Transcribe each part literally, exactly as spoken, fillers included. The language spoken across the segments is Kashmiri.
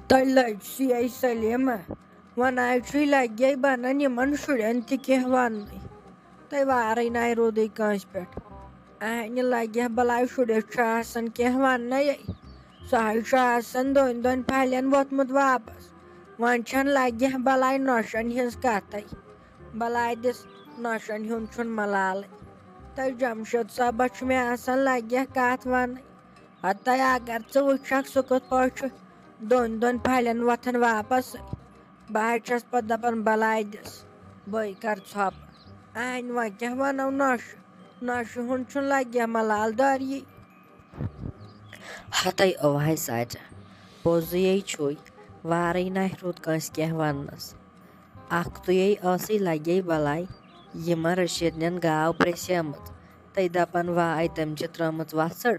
تۄہہِ لٔج سی آے سلیمہ، وۄنۍ آے چھُے لگے بنان یِمن شُرٮ۪ن تہِ کینٛہہ وننُے۔ تۄہہِ وارٕے ناے روٗدٕے کٲنٛسہِ پٮ۪ٹھ۔ اہنہِ لگہِ بلاے شُرِس چھُ آسان کینٛہہ وننَے۔ سُہ حظ چھُ آسان دۄن دۄن پھلٮ۪ن ووٚتھمُت واپس۔ وۄنۍ چھَنہٕ لگہِ بلاے نۄشن ہٕنٛز کتھٕے۔ بلاے دِس نۄشن ہُنٛد چھُنہٕ ملالٕے۔ تۄہہِ جمشید صٲبس چھُ مےٚ آسان لگہِ کتھ ونٕنۍ۔ ہتاے اگر ژٕ وٕچھکھ سُہ کِتھ پٲٹھۍ چھُ دۄن دۄن پھلٮ۪ن وۄتھان واپس۔ بہٕ حظ چھَس پَتہٕ دَپان، بَلاے دِس، بٕے کَرٕ ژھۄپہٕ۔ اَہَنہِ وۄنۍ کیٛاہ وَنو نۄشہِ؟ نۄشہِ ہُنٛد چھُنہٕ لَگہِ مَلال دٲری۔ ہَتَے اوہَے سَچ، پوٚزُے چھُے، وارٕے نَہہِ روٗد کٲنٛسہِ کینٛہہ وَننَس۔ اَکھ تُیے ٲسٕے لَگے بَلاے، یِمَن رٔشیٖدنٮ۪ن گاو پرٛٮ۪سیمٕژ، تَے دَپان، واے، تٔمۍ چھِ ترٛٲمٕژ وَژھٕڑ،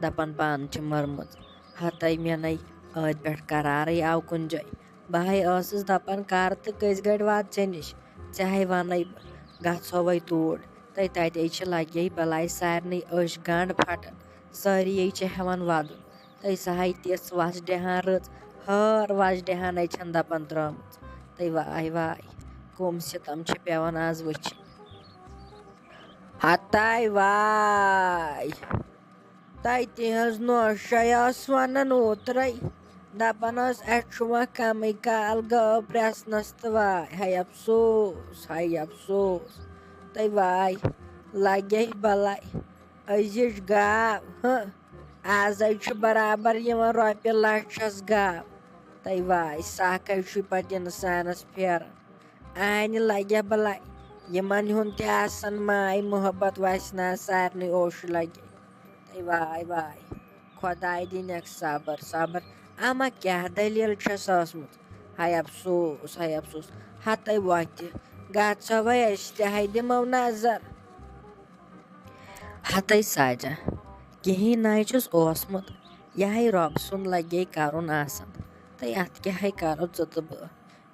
دَپان، پانہٕ چھِ مٔرمٕژ۔ ہَتَے مےٚ نَے ٲدۍ پٮ۪ٹھ قرارٕے آو کُنہِ جایہِ۔ بہٕ ہَے ٲسٕس دَپان، کَر تہٕ کٔژِ گٲڑۍ واتہٕ ژےٚ نِش؟ ژےٚ ہَے وَنَے بہٕ، گژھو وَے توٗرۍ۔ تَے تَتے چھِ لَگے بَلاے سارنٕے أچھ گنٛڈ پھَٹان۔ سٲری چھِ ہٮ۪وان وَدُن۔ تَے سۄ ہَے تِژھ وَژھ ڈیہان رٕژ، ہٲر وَژھ ڈیہانَے چھَن دَپان ترٛٲمٕژ۔ تَے واے واے، کٕم سِتَم چھِ پٮ۪وان آز وٕچھِنۍ۔ ہَتَے واے۔ تَتہِ ہٕنٛز نوشے ٲس وَنان اوترَے، دَپان ٲس، اَسہِ چھُ وۄنۍ کَمٕے کال گٲو پرٛٮ۪سنَس تہٕ واے، ہَے اَفسوس، ہَے اَفسوس۔ تَے واے، لَگے بَلاے، أزِچ گاو، ہہ، آزَے چھُ برابر یِوان رۄپیہِ لَچھَس گاو۔ تَے واے، سَکھ ہے چھُ پَتہٕ اِنسانَس پھیران۔ آنہِ لگہِ بلاے، یِمن ہُنٛد تہِ آسن ماے محبت وسہِ نا سارنٕے اوش لگہِ۔ تہٕ واے واے، خۄداے دِنکھ صبر، صبر۔ اما کیٛاہ دٔلیٖل چھس ٲسمٕژ؟ ہاے افسوس، ہاے افسوس۔ ہتے وۄتھِ، گژھو وۄنۍ أسۍ تہِ ہے دِمو نظر۔ ہتے ساجہ، کِہیٖنۍ نَے چھُس اوسمُت۔ یہِ ہے رۄب سُنٛد لگے کرُن آسان۔ تہٕ اتھ کیٛاہ ہے کرو ژٕ تہٕ بہٕ؟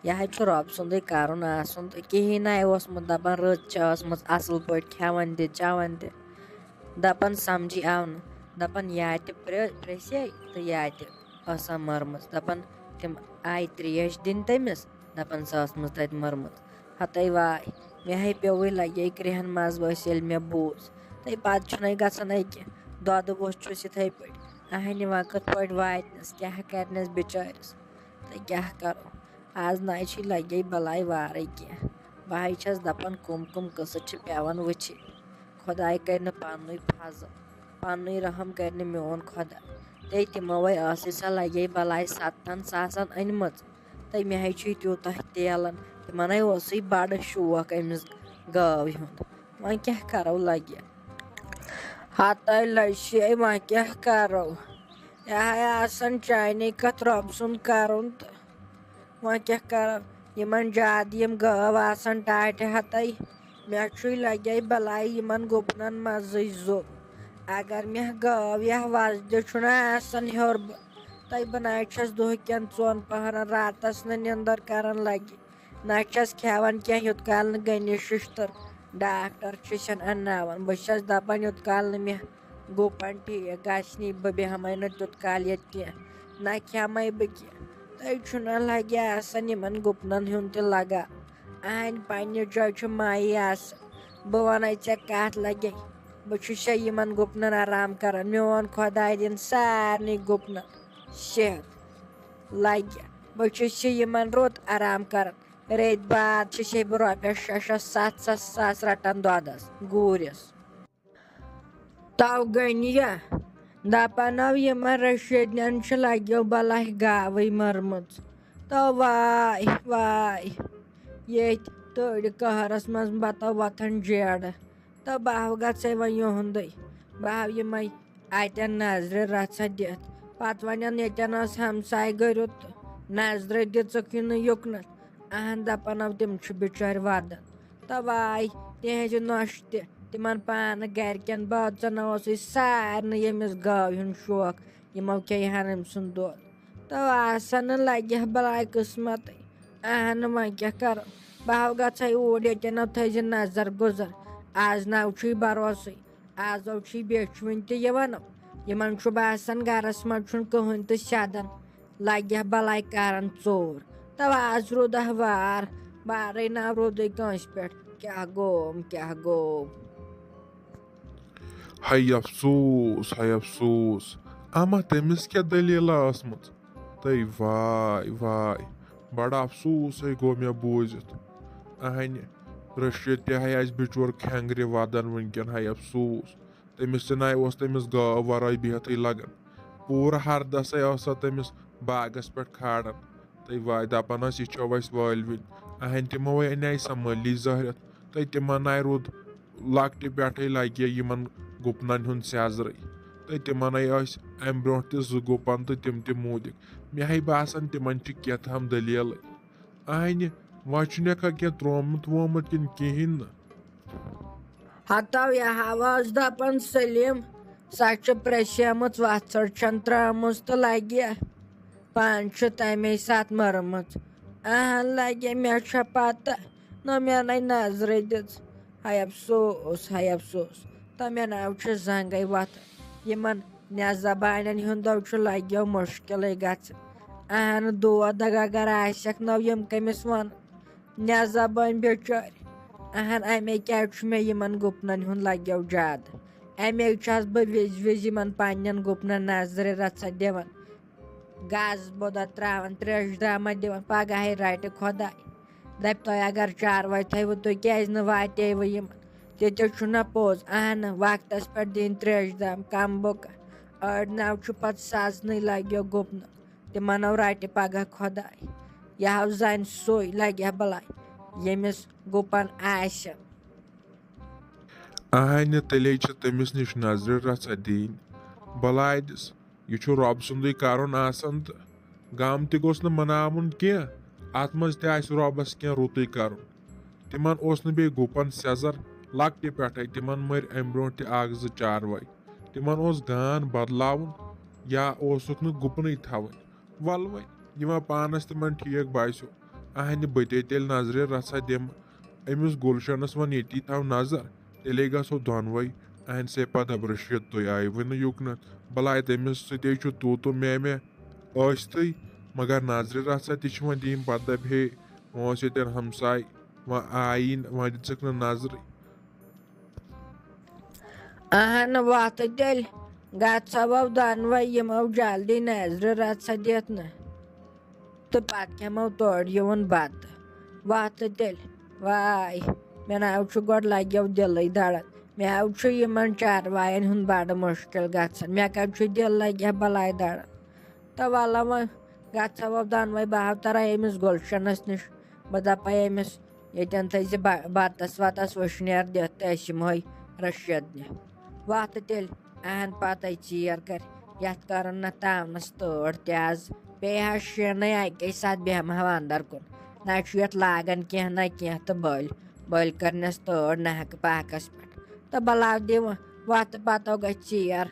یہِ حظ چھُ رۄب سُنٛدُے کرُن آسُن تہٕ کِہیٖنۍ نَے اوسمُت دَپان، رٕژ چھِ ٲسمٕژ اَصٕل پٲٹھۍ کھٮ۪وان تہِ چٮ۪وان تہِ۔ دَپان سَمجھی آو نہٕ، دَپان یا تہِ پرٛ-، پرٛژھے تہٕ یا تہِ ٲسا مٔرمٕژ۔ دَپان تِم آیہِ ترٛیش دِنۍ تٔمِس، دَپان سۄ ٲسمٕژ تَتہِ مٔرمٕژ۔ ہَتَے واے، مےٚ ہے پیوٚوُے لَگے کرٛیٚہن منٛز ؤسۍ ییٚلہِ مےٚ بوٗز۔ تہٕ پَتہٕ چھُنَے گژھان أکہِ دۄدٕ ووٚژھ چھُس یِتھَے پٲٹھۍ۔ اَہنہِ وۄنۍ کِتھ پٲٹھۍ واتنَس، کیٛاہ کَرنَس بِچٲرِس؟ تہٕ کیٛاہ کَرو؟ آز نہ چھُے لگے بلاے وارے کینٛہہ۔ بہٕ ہاے چھَس دَپان، کٕم کٕم قٕصہٕ چھِ پٮ۪وان وٕچھِنۍ۔ خۄداے کَرِ نہٕ پَننُے فضل، پَننُے رحم کَرِ نہٕ میون خۄدا۔ تہٕ تِموے ٲسٕے سۄ لگے بلاے سَتتھن ساسن أنمٕژ۔ تہٕ مےٚ ہے چھُے تیوٗتاہ تیلن، تِمن ہے اوسُے بڑٕ شوق أمِس گٲو ہُنٛد۔ وۄنۍ کیٛاہ کرو لگہِ؟ ہتَے لچھے، وۄنۍ کیٛاہ کرو؟ یہِ ہے آسان چانے کتھ رۄب سُنٛد کرُن تہٕ۔ وۄنۍ کیٛاہ کرو؟ یِمن زیادٕ یِم گٲو آسان ٹاٹہِ ہتَے، مےٚ چھُے لگے بلاے یِمن گُپنن منٛزٕے زُو۔ اگر مےٚ گٲو یا وزدِ چھُنہ آسان ہیوٚر بہٕ، تہٕ بہٕ نہ چھَس دۄہ کٮ۪ن ژۄن پہرن راتس نہٕ نِندٕر کران لگہِ، نہ چھَس کھٮ۪وان کینٛہہ یوٚت کال نہٕ گٔنہِ ششتٕر ڈاکٹر چھُ سٮ۪ن انناوان۔ بہٕ چھَس دپان یوٚت کال نہٕ مےٚ گُپن ٹھیٖک گژھِ نی، بہٕ بیٚہمَے نہٕ تیُت کال ییٚتہِ کینٛہہ، نہ کھٮ۪مَے بہٕ کینٛہہ۔ تۄہہِ چھُنہ لگہِ آسان یِمن گُپنن ہُنٛد تہِ لگاو۔ اہنٛدِ پننہِ جایہِ چھُ مایہِ آسان۔ بہٕ ونے ژےٚ کتھ لگے، بہٕ چھُسے یِمن گُپنن آرام کران۔ میون خۄداے دِن سارنٕے گُپنن صحت لگہِ۔ بہٕ چھُسے یِمن رُت آرام کران۔ رٮ۪تۍ بعد چھُسے بہٕ رۄپیس شےٚ شےٚ ستھ ستھ ساس رٹان دۄدس گوٗرِس۔ تو گٔنۍ یہِ دَپان ٲو، یِمن رٔشیٖدنٮ۪ن چھِ لَگیو بَلاے گاوٕے مٔرمٕژ۔ تو واے واے، ییٚتھۍ تٔڑۍ قہرَس منٛز بَتو وۄتھان جیرٕ۔ تو بہٕ ہاو گژھے وۄنۍ یُہُنٛدُے، بہٕ ہاو یِمَے اَتٮ۪ن نظرِ رَژھا دِتھ۔ پَتہٕ وَنَن، ییٚتٮ۪ن ٲس ہمساے گٔرِتھ، نظرِ دِژٕکھ یہِ نہٕ یُکنَتھ۔ اَہَن، دَپان ٲو، تِم چھِ بِچٲرۍ وَدان۔ تہٕ واے، تِہنٛزِ نۄشہِ تہِ، تِمن پانہٕ گرِکٮ۪ن بٲژن اوسُے سارنٕے ییٚمِس گٲو ہُنٛد شوق، یِمو کھیٚیہِ ہن أمۍ سُنٛد دۄد۔ تو آسن نہٕ لگہِ ہا بلاے قٕسمتٕے۔ اہن، وۄنۍ کیٛاہ کرو؟ بہٕ ہاو گژھے اوٗرۍ، ییٚتٮ۪ن تھٲیزِ نظر گُزر۔ آز ناو چھُے بروسٕے، آز چھُے بیچھِ وٕنہِ تہِ یِوان۔ یِمن چھُ باسان گرس منٛز چھُنہٕ کٕہٕنۍ تہِ سیدان۔ لگہِ ہا بلاے کران ژوٗر۔ تو آز روٗدہ وار، بارے نہ روٗدٕے کٲنٛسہِ پٮ۪ٹھ۔ کیٛاہ گوٚوم، کیٛاہ گوٚو؟ ہے افسوس، ہے افسوس، اما تٔمِس کیٛاہ دٔلیٖلہ ٲسمٕژ؟ تہٕ واے واے، بڑٕ افسوسے گوٚو مےٚ بوٗزِتھ۔ اہنہِ، رشیٖد تہِ ہے آسہِ بِچور کھٮ۪نٛگرِ ودان وٕنکٮ۪ن، ہے افسوس۔ تٔمِس تہِ نَے اوس تٔمِس گٲو ورٲے بِہتھٕے لگان۔ پوٗرٕ ہردسے ٲس سۄ تٔمِس باغس پٮ۪ٹھ کھالان۔ تہٕ واے دپان ٲس، یہِ چھو اَسہِ وٲلوِنۍ۔ اہنہِ تِمو انے سۄ مٔلی زہرِتھ۔ تہٕ تِمن نَے روٗد لۄکٹہِ پٮ۪ٹھے لگہِ یِمن گُپنن ہُنٛد سیزرٕے۔ تہٕ تِمنے ٲسۍ امہِ برونٛٹھ تہِ زٕ گُپن تہٕ تِم تہِ موٗدِکھ۔ مےٚ ہے باسان، تِمن چھِ کینٛہہ تام دٔلیٖلٕے۔ اہنہِ، وۄنۍ چھُنکھا کینٛہہ ترٛوومُت وومُت کِنہٕ کِہیٖنۍ نہٕ؟ ہتو، یہِ ہا ٲس دپان سلیٖم، سۄ چھِ پرٛسیمٕژ، وژھڑ چھن ترٲمٕژ تہٕ لگہِ پانہٕ چھِ تمے ساتہٕ مٔرمٕژ۔ اہن لگے، مےٚ چھےٚ پتہ، نہ مےٚ نے نظرے دِژ۔ ہاے افسوس، ہاے افسوس۔ تہٕ مےٚ ناو چھُ زنگے وتھ۔ یِمن نٮ۪زبانٮ۪ن ہُنٛد دو چھُ لگیو مُشکلٕے گژھان۔ اہن دود اگر آسٮ۪کھ نو یِم کٔمِس ون؟ نٮ۪زبٲنۍ بِچٲرۍ۔ اہن امے کیازِ چھُ مےٚ یِمن گُپنن ہُنٛد لگیو زیادٕ۔ امے چھَس بہٕ وِزِ وِزِ یِمن پننٮ۪ن گُپنن نظرِ رژھا دِوان۔ گاسہٕ بوٚدہ ترٛاوان، ترٛیشہِ درامہ دِوان، پگہے رٹہِ خۄداے۔ دپہِ تۄہہِ اگر چاروٲے تھٲیوٕ، تُہۍ کیازِ نہٕ واتیوٕ یِمن؟ تہِ تہِ چھُنہ پوٚز۔ اہنہٕ، وقتس پٮ۪ٹھ دِنۍ ترٛیشہِ درام کم بُکہ۔ أڑۍ نو چھُ پتہٕ سزنٕے لگیو گُپنن۔ تِمن نو رٹہِ پگاہ خۄداے۔ یہِ ہاو زنہِ سُے لگہِ ہا بلاے، ییٚمِس گُپن آسن۔ اہنہِ، تیٚلے چھِ تٔمِس نِش نظرِ رژھا دِنۍ۔ بلاے دِس، یہِ چھُ رۄب سُنٛدُے کرُن آسان تہٕ غم تہِ گوٚژھ نہٕ مناوُن کینٛہہ۔ اتھ منٛز تہِ آسہِ رۄبس کینٛہہ رُتُے کرُن۔ تِمن اوس نہٕ بیٚیہِ گُپن سیزر لۄکٹہِ پٮ۪ٹھے، تِمن مٔرۍ امہِ برونٛٹھ تہِ اکھ زٕ چاروٲے۔ تِمن اوس گان بدلاوُن یا اوسُکھ نہٕ گُپنٕے تھاوٕنۍ۔ ولہٕ وۄنۍ، یہِ ما پانس تِمن ٹھیٖک باسیو۔ اہنہِ، بہٕ تے تیٚلہِ نظرِ رژھا دِمہٕ أمِس گُلشنس وۄنۍ ییٚتی تھاو نظر۔ تیٚلے گژھو دۄنوے۔ اہنہِ، سے پتہٕ دپ رشیٖد، تُہۍ آیوٕے نہٕ یُکنتھ۔ بلاے تٔمِس سۭتے چھُ تو تو میں میں ٲستھٕے، مگر نظرِ رژھا تہِ چھِ وۄنۍ دِنۍ۔ پتہٕ دپہِ ہے، وۄنۍ اوس ییٚتٮ۪ن ہمساے، وۄنۍ آیی نہٕ، وۄنۍ دِژٕکھ نہٕ نظرٕے۔ اہن وتھ تیٚلہِ، گژھو دۄنوے یِمو جلدی نظرِ رژھا دِتھ نہٕ۔ تہٕ پتہٕ کھٮ۪مو تورٕ یِوُن بتہٕ۔ وتھ تیٚلہِ۔ واے، مےٚ ناو چھُ گۄڈٕ لگیو دِلٕے دڑان۔ مےٚ حظ چھُ یِمن چاروایَن ہُنٛد بڑٕ مُشکِل گژھان۔ مےٚ کتہِ چھُ دِل لگہِ ہا بلاے دڑان۔ تہٕ ولہ وۄنۍ گژھو دۄنوے۔ بہٕ ہاو ترے أمِس گُلشنس نِش۔ بہٕ دپے أمِس، ییٚتٮ۪ن تھٲیزِ بہ-، بتس وتس وُشنیر دِتھ تہٕ أسۍ یِمہوے رشیٖد نہِ۔ وتھ تیٚلہِ۔ اہن پتے ژیر کرِ، یتھ کرن نہ تاونس تٲر تہِ از۔ بیٚیہِ حظ شیٖنٕے اکے ساتہٕ بیٚہمہٕ ہاو اندر کُن۔ نہ چھُ یتھ لاگان کینٛہہ نہ کینٛہہ تہٕ بٔلۍ، بٔلۍ کرنس تٲر نہ ہٮ۪کہٕ پاکس پٮ۪ٹھ۔ تہٕ بلاو دِوٕ وتھ پتو گژھِ ژیر۔